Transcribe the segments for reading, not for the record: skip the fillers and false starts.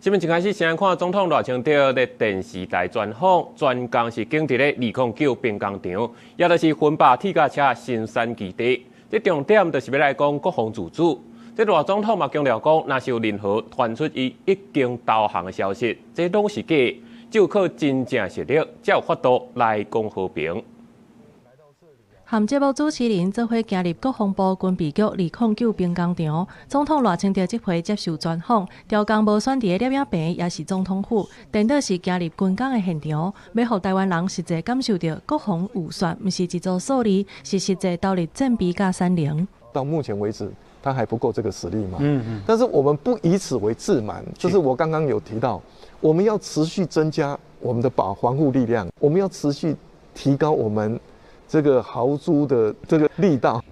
新聞一開始先看總統賴清德佇電視台專訪，專工是講佇咧209兵工廠，也就是雲豹鐵甲車生產基地。這重點就是欲來講國防自主。這賴總統嘛強調講，若是有任何傳出伊已經投降的消息，這攏是假，只有靠真正實力，才有法度來講和平。和節目主持人做伙行入國防部軍備局209兵工廠，總統賴清德這回接受專訪，刁工無選佇咧攝影棚，抑是總統府，顛倒是行入軍工的現場，欲予台灣人實際感受著國防預算，毋是一組數字，是實際投入戰備佮產能。到目前為止，他還不夠這個實力嘛？但是我們不以此為自滿，就是我剛剛有提到，我們要持續增加我們的保防護力量，我們要持續提高我們這個豪豬的這個力道。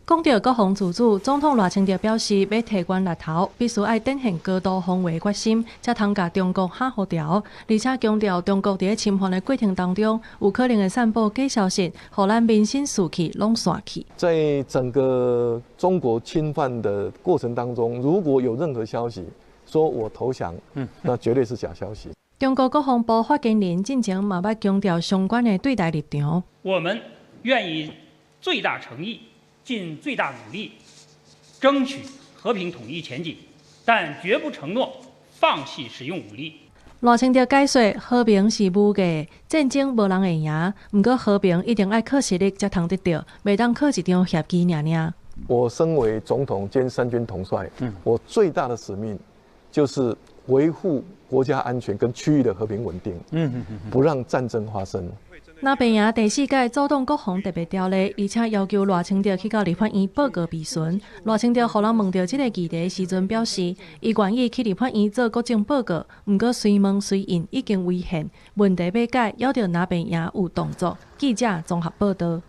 講著國防自主，總統賴清德表示，欲提懸力頭，必須愛展現高度防衛決心，才通共中國嚇予牢。而且強調，中國佇咧侵犯的過程當中，有可能會散布假消息，予咱民心士氣攏散去。在整個中國侵犯的過程當中，如果有任何消息說我投降，那絕對是假消息。中國國防部發言人進前嘛捌強調相關的對台立場。我們願以最大誠意，盡最大努力，爭取和平統一前景，但絕不承諾放棄使用武力。賴清德解說：和平是無價，戰爭無人會贏。毋過和平一定愛靠實力才通得著，袂當靠一張協議爾爾。我身為總統兼三軍統帥，我最大的使命就是維護國家安全跟區域的和平穩定，不讓戰爭發生。藍白合第四屆組黨國防特別條例，而且要求賴清德去到立法院報告備詢。賴清德予人問著這個議題時陣，表示伊願意去立法院做國政報告，毋過隨問隨應已經違憲，問題欲解，猶著藍白有動作。記者綜合報道。